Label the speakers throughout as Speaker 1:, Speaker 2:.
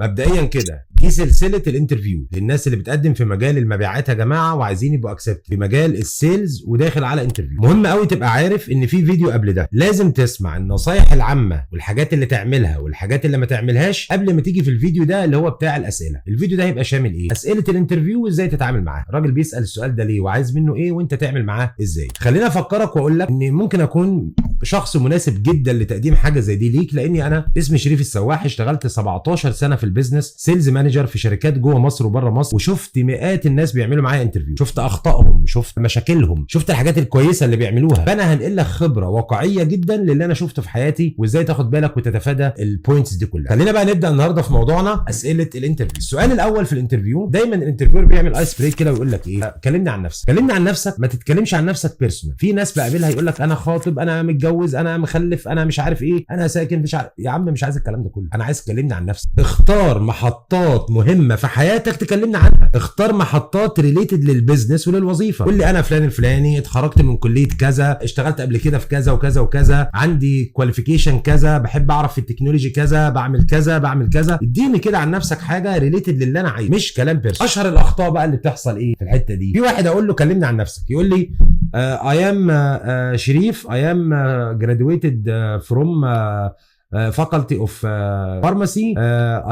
Speaker 1: مبدئيا كده دي سلسلة ال interview للناس اللي بتقدم في مجال المبيعات يا جماعة وعايزين يبقوا accepted في مجال ال sales وداخل على interview. مهم قوي تبقى عارف ان في فيديو قبل ده، لازم تسمع النصايح العامة والحاجات اللي تعملها والحاجات اللي ما تعملهاش قبل ما تيجي في الفيديو ده اللي هو بتاع الاسئله. الفيديو ده هيبقى شامل ايه؟ اسئلة ال interview وازاي تتعامل معاه، الراجل بيسال السؤال ده ليه وعايز منه ايه وانت تعمل معاه ازاي. خلينا افكرك واقول لك ان ممكن اكون شخص مناسب جدا لتقديم حاجة زي دي ليك، لاني انا اسمي شريف السواح، اشتغلت 17 سنة في ال business sales manager في شركات جوه مصر وبره مصر، وشفت مئات الناس بيعملوا معايا interview، شفت اخطائهم، شفت مشاكلهم، شفت الحاجات الكويسة اللي بيعملوها. فانا هنقل لك خبره واقعية جدا للي انا شفته في حياتي وازاي تاخد بالك وتتفادى ال points دي كلها. خلينا بقى نبدا النهارده في موضوعنا، اسئلة ال interview. السؤال الاول في ال interview، دايما ال interviewer بيعمل ice break كده ويقول لك ايه؟ كلمني عن نفسك. كلمني عن نفسك، ما تتكلمش عن نفسك personal. في ناس بقابلها يقول لك انا خاطب، انا متجوز، انا مخلف، انا مش عارف ايه، انا ساكن مش عارف. يا عم مش عايز الكلام ده كله، انا عايز تكلمني عن نفسك. اختار محطات مهمة في حياتك تكلمني عنها، اختار محطات related لل business وللوظيفه. قول لي انا فلان الفلاني، اتخرجت من كليه كذا، اشتغلت قبل كده في كذا وكذا وكذا، عندي qualification كذا، بحب اعرف في ال technology كذا، بعمل كذا بعمل كذا. اديني كده عن نفسك حاجة related للي انا عايزه، مش كلام personal. اشهر الاخطاء بقى اللي بتحصل ايه في الحتة دي؟ في واحد اقول له كلمني عن نفسك، يقول لي I am شريف، I am graduated from faculty of pharmacy،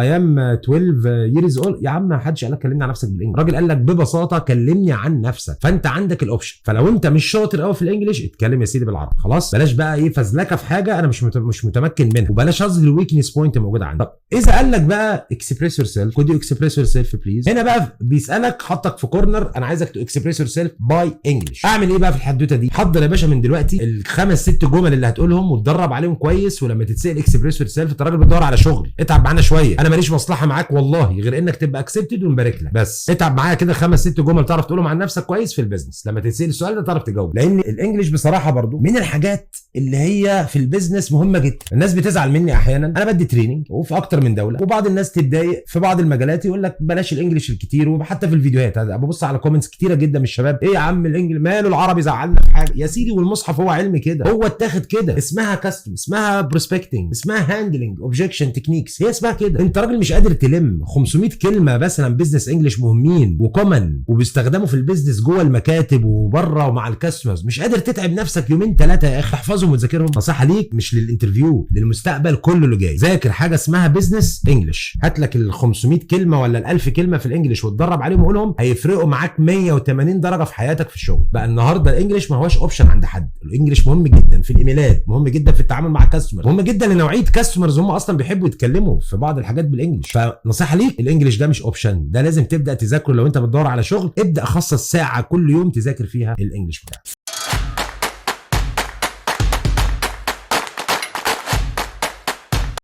Speaker 1: I am 12 years old. يا عم ما حدش قال لك كلمني عن نفسك بال English، الراجل قال لك ببساطة كلمني عن نفسك. فانت عندك ال option، فلو انت مش شاطر قوي في ال English اتكلم يا سيدي بالعربي، خلاص. بلاش بقى ايه فزلكه في حاجة انا مش متمكن منها، وبلاش اظهر ال weakness point موجودة عندي. طب اذا قال لك بقى express yourself، could you express yourself please، هنا بقى بيسالك حطك في corner، انا عايزك to express yourself by English. اعمل ايه بقى في الحدوتة دي؟ حضر يا باشا من دلوقتي الخمس ست جمل اللي هتقولهم وتدرب عليهم كويس، ولما تتسال express yourself، انت راجل بتدور على شغل، اتعب معانا شويه، انا ماليش مصلحة معاك والله غير انك تبقى accepted ونبارك لك، بس اتعب معايا كده خمس ست جمل تعرف تقولهم عن نفسك كويس في ال business، لما تتسال السؤال ده تعرف تجاوب. لان ال English بصراحة برضو من الحاجات اللي هي في ال business مهمة جدا. الناس بتزعل مني احيانا، انا بدي training وفي اكتر من دولة، وبعض الناس تتضايق في بعض المجالات، يقول لك بلاش ال English الكتير، وحتى في الفيديوهات ببص على comments كتيرة جدا من الشباب، ايه يا عم ال English ماله، العربي زعلنا في حاجه؟ يا سيدي والمصحف هو علم كده، هو اتاخد كده، اسمها custom، اسمها prospecting، اسمها handling objection techniques، هي اسمها كده. انت راجل مش قادر تلم 500 كلمة مثلا business English مهمين و common وبيستخدموا في ال business جوه المكاتب وبره ومع ال customers، مش قادر تتعب نفسك يومين ثلاثة يا اخي تحفظهم وتذاكرهم؟ نصيحة ليك مش لل interview، للمستقبل كله اللي جاي، ذاكر حاجة اسمها business English. هات لك ال 500 كلمة ولا ال 1000 كلمة في ال English وتدرب عليهم وقولهم، هيفرقوا معاك 180 درجه في حياتك في الشغل. بقى النهارده ال English ما هوش option عند حد، ال English مهم جدا في الايميلات، مهم جدا في التعامل مع customer، مهم جدا لنوعيه customers هم اصلا بيحبوا يتكلموا في بعض الحاجات بال English. فنصيحه ليك، ال English ده مش option، ده لازم تبدا تذاكره. لو انت بتدور على شغل ابدا خصص ساعة كل يوم تذاكر فيها ال English بتاعك.